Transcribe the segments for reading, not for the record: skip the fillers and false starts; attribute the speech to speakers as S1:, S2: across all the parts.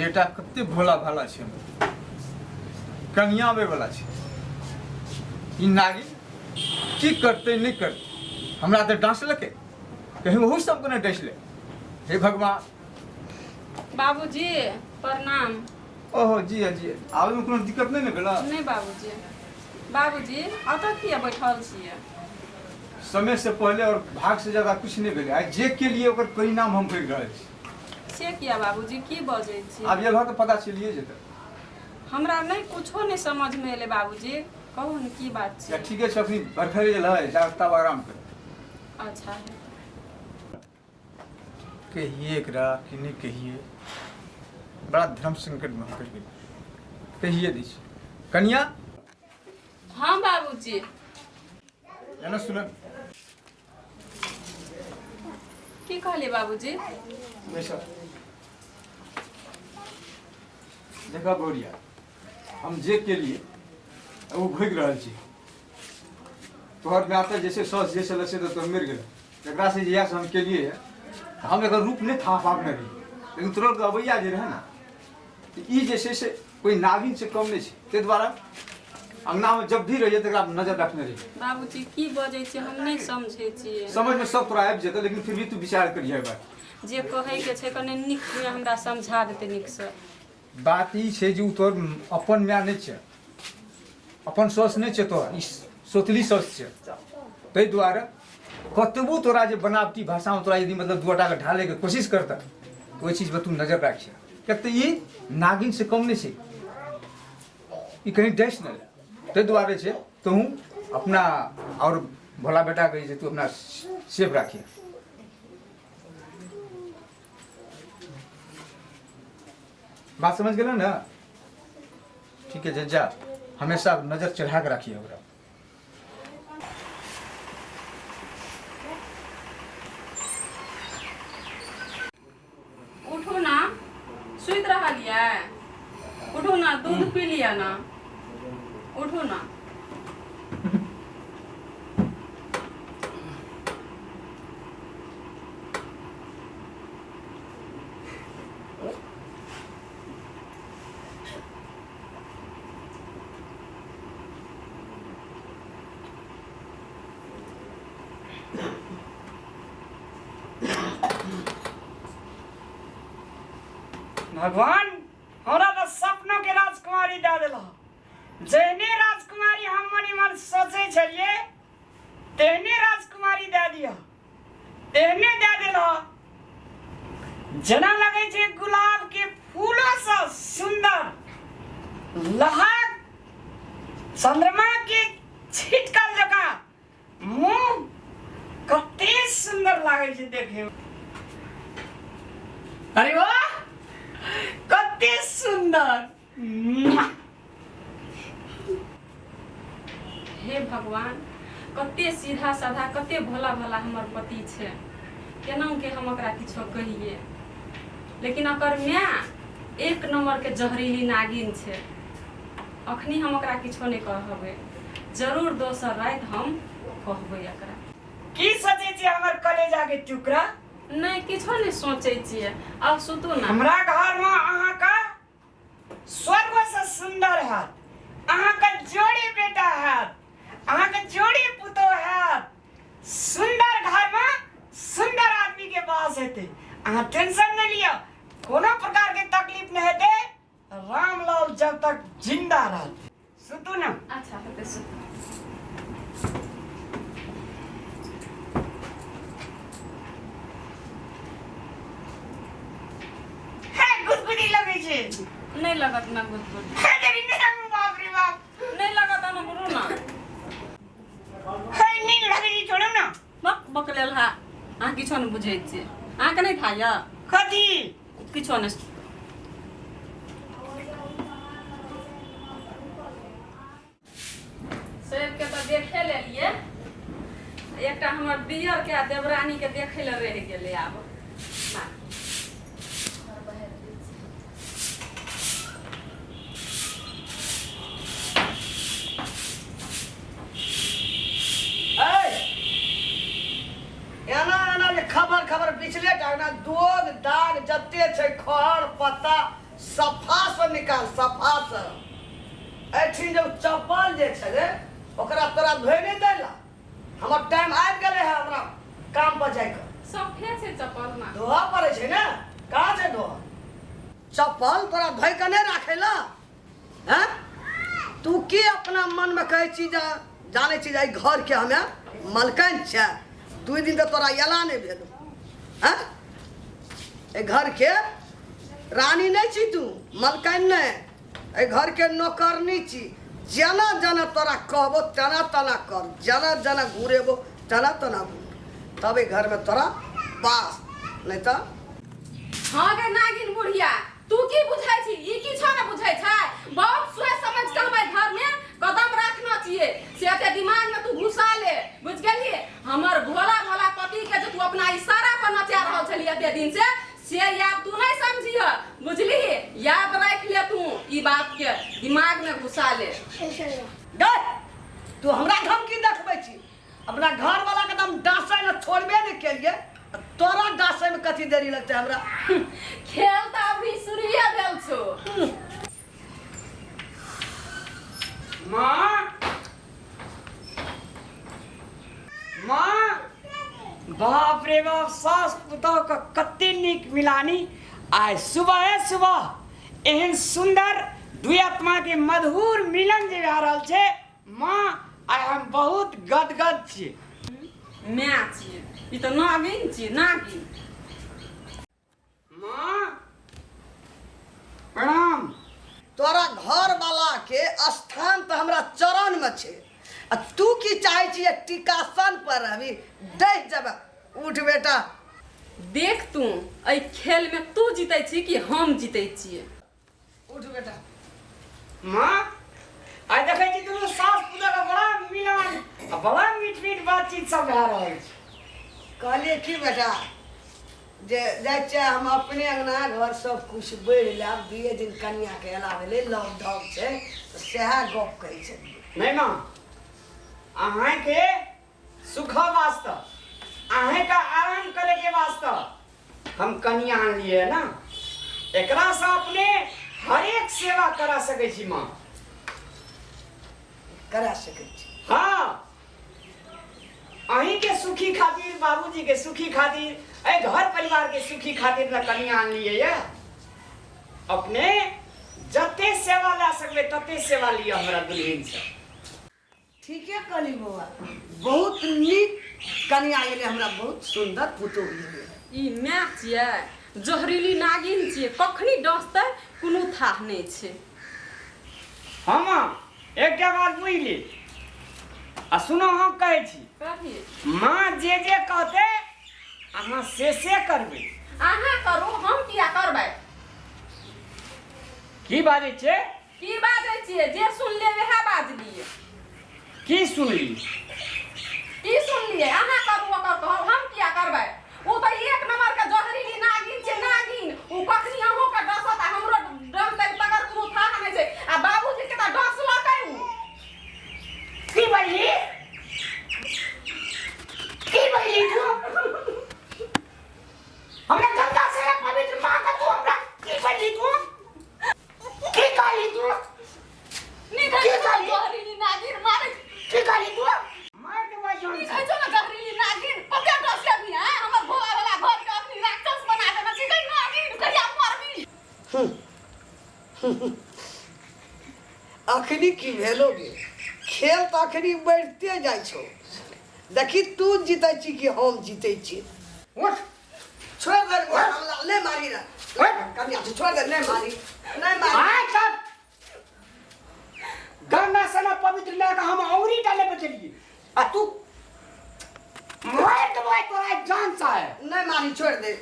S1: बेटा कते भोला भाला छै हमर। कनिया आबै वाला छै ई नागिन की करतै नहि करतै हमरा तऽ डाँसलकै कहीं ओहू सबके नहि डसलै हे भगवान
S2: बाबूजी प्रणाम
S1: ओहो जी हाँ जी आबैमे कोनो दिक्कत नहि ने भेल
S2: नहि बाबूजी बाबूजी अतऽ किया बैठल छियै
S1: समय से पहले और भाग से ज्यादा कुछ नहीं भेलै आइ जे के लिए ओकर परिणाम हम भोगि रहल छी
S2: से किया बाबूजी की बजै छी
S1: आब एलह तऽ पता चलिए जेतै
S2: हमरा नहि कुछो नहि समझमे एलै बाबूजी कहू ने की बात
S1: या
S2: छै
S1: ठीके छै अखनी बरखा गेल है जा तब आराम कर
S2: अच्छा
S1: कहिए एकरा कि नहि कहिए बड़ा धर्म संकटमे हम पड़ि गेलियै कहिए दै छी कनिया
S2: हाँ बाबूजी
S1: एना सुन
S2: की कहलियै बाबूजी
S1: बैसऽ देखऽ गौरिया हम जे केलिए ओ भोगि रहल छी तोहर माय तऽ जे छै सस जे छलै से तऽ तोहर मरि गेलै एकरा से जहिया से हम केलिए तऽ हम एकर रूप नहि था पाबने रहियै लेकिन तोहर अबैया जे रहै ने तऽ ई जे छै से कोई नागिन से कम नहि छै ताहि दुआरे अंगनामे जब भी रहियै तऽ एकरा नजर रखने रहियै
S2: बाबूजी की बजै छियै हम नहि समझै छियै
S1: समझमे सब तोरा आबि जेतै लेकिन फिर भी तू विचार करिहे एक बार
S2: जे कहैके छै कनि नीकमे हमरा समझा देतै नीकसँ
S1: बात ई छै जे ओ तोहर अपन माय नहि छै अपन सस नहि छै तोहर ई सोतली सस छै ताहि दुआरे कतबो तोरा जे बनावटी भाषामे तोरा यदि मतलब दू गोटाके ढालैके कोशिश करतह तऽ ओहि चीजपर तू नजर राखिह किएक तऽ ई नागिनसँ कम नहि छै ई कहीं डसि नहि ले ताहि दुआरे छै तोहूँ अपना आओर भोला बेटाके जे छै तू अपना सेफ राखिह बात समझ गेल ने ठीक है जा हमेशा नजर चढ़ा के रखिए ओकरा
S2: उठू ना सुति रहलियै उठू ना दूध पी लिअ ना उठू ना
S3: भगवान हमरा तऽ सपनो के राजकुमारी दऽ देलह जेहने राजकुमारी हम मने मन सोचै छलियै तेहने राजकुमारी दऽ दिअ तेहने दऽ देलह जेना लगै छै गुलाब के फूलो सँ सुंदर लहक चंद्रमा के छिटकल जकाँ मुँह कते सुंदर लागै छै देखे में। अरे वाह कते सुंदर मुआ।
S2: हे भगवान कते सीधा साधा कते भोला भोला हमर पति छै केना के हम ओकरा किछो कहिए लेकिन ओकर माय एक नंबर के जहरीली नागिन छै अखनी हम ओकरा किछो नहि कहबै जरूर दोसर राति हम कहबै एकरा
S3: की सोचै छियै हमर कलेजा के टुकड़ा
S2: नहि किछो नहि सोचै छियै आब सुतू ने
S3: हमरा घर में अहाँके स्वर्ग से सुंदर हैत अहाँके जोड़ी बेटा हैत अहाँके जोड़ी पुतोह हैत सुंदर घर में सुंदर आदमी के वास हेतै अहाँ टेंशन नहीं लिअ कोनो प्रकार के तकलीफ नहीं हेतै रामलाल जब तक जिंदा रहत सुतू ना
S2: अच्छा हेतै सुतू
S3: हे गुदगुदी लगै छै
S2: नहि लगत ना गुदगुदी
S3: हे तेरी नहीं बाप रे बाप
S2: नहि लगत ना गुरु ना
S3: हे नींद लगै छै छोड़ू ना
S2: बक बकलेल हा अहाँ किछो नहि बुझै छियै अहाँके नहि था यऽ
S3: कथी
S2: किछो नहि सबके तऽ देखे लेलियै एकटा हमर दियरके आ देवरानीके देखै लए रहि गेलै आब ना।
S4: ऐ, एना एना जे खबर खबर पिछले टाइम दोग दाग जते छै खर पत्ता सफा से निकाल सफा से एहिठिन जे चप्पल जे छलै ओकरा तोरा धोए नहि देला हमर टाइम आबि गेलै है हमरा काम पर जाइके
S2: सफे छै चप्पल ना
S4: धोअ पड़ै छै ने कहाँ छै धोअ चप्पल तोरा धोइ के नहि राखै ला हैं तू की अपना मनमे कहै छी जे जानै छी जे एहि घरके हमे मलकन छै दू दिन तऽ तोरा एला नहि भेल हैं एहि घरके रानी नहि छी तू मलकन नहि एहि घरके नौकरनी छी जेना जेना तोरा कहबो तेना तेना कर जेना जेना घुरेबो तेना तेना घूर तब एहि घरमे तोरा बास नहि तऽ
S2: हाँ गे नागिन बुढ़िया तू की बुझै छी ई किछो ने बुझै छै बहुत सोच समझ के हमर घर में कदम रखना चाहिए से एते दिमाग में तू घुसा ले बुझ गेली हमर भोला भोला पति के जे तू अपना इशारा पर नचा रहल छली एते दिन से याद तू नहीं समझिह बुझली याद रख ले तू ई बात के दिमाग में घुसा ले
S4: गए तू हमरा धमकी देखबै छी अपना घर वाला के तऽ हम डांसै लए छोड़बे नहि केलियै आ तोरा डांसै मे कथी देरी लगतै हमरा
S2: खेल तऽ अभी शुरुए भेल छौ
S3: माँ माँ बाप रे बाप सास पुतोह के कते नीक मिलानी आइ सुबह सुबह एहन सुंदर दुई आत्मा के मधुर मिलन जे भए रहल छै माँ आइ हम बहुत गदगद छी
S2: माय छियै ई तऽ नागिन छियै नागिन
S3: माँ प्रणाम
S4: तोरा घर वाला के स्थान तऽ हमरा चरण मे छै आ तू की चाहै छी टीकासन पर रहबी डहि जेबै उठ बेटा
S2: देख तू एहि खेलमे तू जीतै छी कि हम जीतै छियै
S4: उठ बेटा
S3: माँ आइ देखै छी दुनू सास पुतोह के बड़ा मिलन आ बड़ा मीठ मीठ बातचीत सब भए रहल छै
S4: कहलियै की बेटा जे जाइ छियै हम अपने अंगना घर सब कुछ बढ़ि लेब दुइए दिन कनियाके एला भेलै लव धव छै तऽ सएह गप कहै छलियै
S3: नहि माँ अहाँके सुख वास्ते अहाँके आराम करे के वास्ते हम कनिया आनलियै ना एकरा से अपने हरेक सेवा करा सकै छी माँ
S4: करा सकै छी
S3: हाँ अहीं के सुखी खातिर बाबूजी के सुखी खातिर एहि घर परिवार के सुखी खातिर ने कनिया आनलियै ये अपने जते सेवा लए सकबै तते सेवा लिअ हमरा दुल्हिन से
S4: ठीके कहली बौआ बहुत नीक कनिया एलै हमरा बहुत सुन्दर पुतोहु एलै
S2: ई माय छियै जहरीली नागिन छियै कखनी डसतै कोनो थाह नहि छै
S3: हाँ माँ एकटा बात बुझि ली आ सुनो हम कहै छी
S2: कही
S3: माँ जे जे कहतै अहाँ से से करबै
S2: अहाँ करू हम किया करबै
S3: की बाजै छियै
S2: की बाजै छियै जे सुनलियै वएह बाजलियै
S3: की सुनली
S2: की सुनलियै अहाँ करू ओकर कहब हम किया करबै ओ तऽ एक नंबर के जहरीली नागिन छै नागिन ओ कखनी अहूँ के डसत आ हमरो डसतै तकर कोनो थाह नहि छै आ बाबूजी के तऽ डसलकै उ
S3: की बजली की बजली तू हमरा गंगा से पवित्र माँ का तू हमरा की बजली तू की कहली तू
S2: निकल
S3: की कहली?
S2: जहरीली नागिन मारे
S3: की कहली तू मार देबा जान
S2: ई कहै छौ ने जहरीली नागिन कते डस अभी हैं हमर भोला वाला घर के अखनी राक्षस बना देने छी गई नागिन कहिया मरबी
S4: अखनी की भेलो गे खेल तऽ अखनी बढ़िते जाइ छौ देखी तू जीतै छी कि हम जीतै छी
S3: उठ
S4: छोड़ दे हमरा ले मारी ना कनिया से छोड़ दे नहीं मारी नहीं मारी
S3: आय तक गंगा सना पवित्र लए कऽ हम औरी डाले बचलिए आ तू मार देबै तोरा जान सा है
S4: नहीं मारी छोड़ दे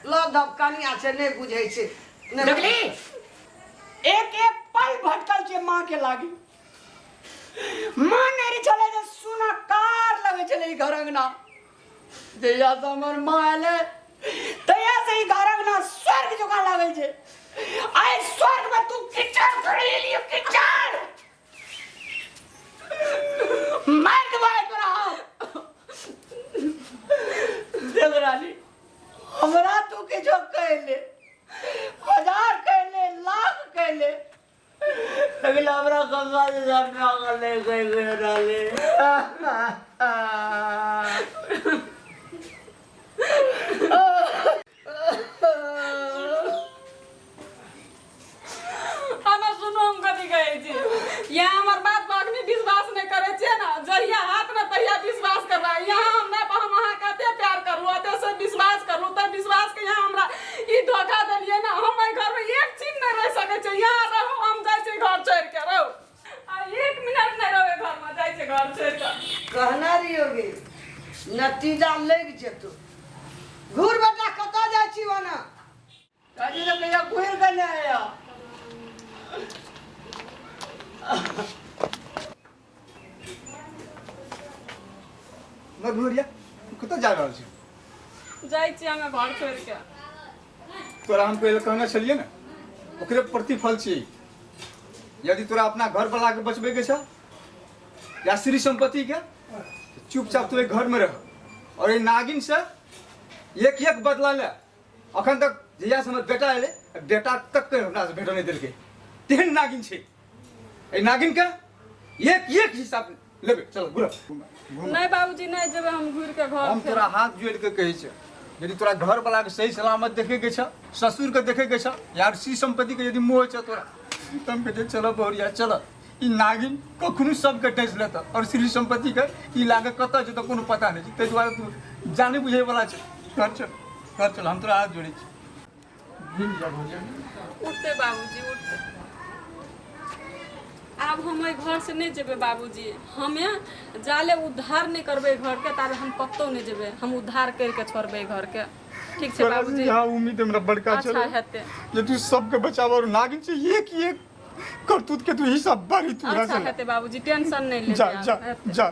S4: ल दब कनिया से नहीं बुझै छै नहीं
S3: देखली एक एक पल भटकल छै माँ के लागी माँ नहि रहे छलै जे सुना कार लगै छलै ई घर अंगना जहिया से हमर माँ एलै तहिया से ई घर अंगना स्वर्ग जकाँ लागै छै आइ स्वर्ग में तू कीचड़ करे एलियो कीचड़ मार देबै तोरा हम देवरानी हमरा तू किछो कहले हजार कहले लाख
S5: एलै लेकिन हमरा गंगा जी सामने आगा ले गए गए रहले।
S2: हमे सुनू, हम कथी कहै छी, यहाँ हमर बात पर अखनी विश्वास नहि करै छियै ने, जहिया हाथ में तहिया विश्वास करबै। यहाँ हमरा पर हम अहाँके एते प्यार करलू, एते से विश्वास करलू, तऽ विश्वास के यहाँ हमरा ई धोखा देलियै ने। हम एहि घर में एक चीज नहि रहि सकै छियै। यहाँ रहू, हम जाइ छियै घर छोड़ि के। रहू, आ एक मिनट नहि रहू एहि घर में, जाइ छियै घर छोड़ि के।
S4: कहना रहियोगे, नतीजा लागि जेतौ। घूर बेटा, कतऽ जाइ छी ओना?
S5: चाची तो कहिया घुर के नहीं आया।
S1: मधुरिया, तू कतऽ जा रहल छी?
S2: जाइ छियै हमे घर छोड़ि के।
S1: तोरा हम पहिले कहने छलियै ने, ओकरे प्रतिफल छियै। यदि तोरा अपना घर वाला के बचबे के छ या श्री संपत्ति के, तऽ चुपचाप तू एहि घर में रह और एहि नागिन से एक एक बदला ले। अखन तक जहिया से हमर बेटा एलै, बेटा तक के हमरा से भेटो नहि देलकै, तेहन नागिन छै। एहि नागिन के एक एक हिसाब लेबै। चल, घुर।
S2: नहि बाबूजी, नहि जेबै हम घुरि के घर।
S1: हम तोरा हाथ जोड़ि के कहै छै, यदि तोरा घर वाला के सही सलामत देखे के छ, ससुर के देखे के छ, या श्री संपत्ति के यदि मोह छ तोरा, तऽ हम कहै चल बहुरिया, चल। ई नागिन कखनो सबके डसि लेत और श्री संपत्ति के ई लागे कतऽ छै तऽ कोनो पता नहि छै। ताहि दुआरे तू जाने बुझे वाला छै, घर चल, घर चल, हम तोरा हाथ जोड़ै छी। घुमि जा बहुरिया।
S2: उठते बाबूजी, उठते। आब हम एहि घर से नहि जेबै बाबूजी। हमे जाले उद्धार नहि करबै घरके, ताबे हम कतहु नहि जेबै। हम उद्धार करिके छोड़बै घरके, ठीक छै
S1: तोरा से
S2: बाबूजी?
S1: यहाँ उम्मीद हमरा बड़का
S2: अच्छा
S1: छलै
S2: हेतै
S1: जे तू सबके बचाव और नागिन से एक एक करतूत के तू हिसाब बारी तू
S2: अच्छा हेतै बाबूजी, टेंशन नहि लेबै
S1: जा
S2: आब,
S1: जा
S2: हेतै।
S1: जा।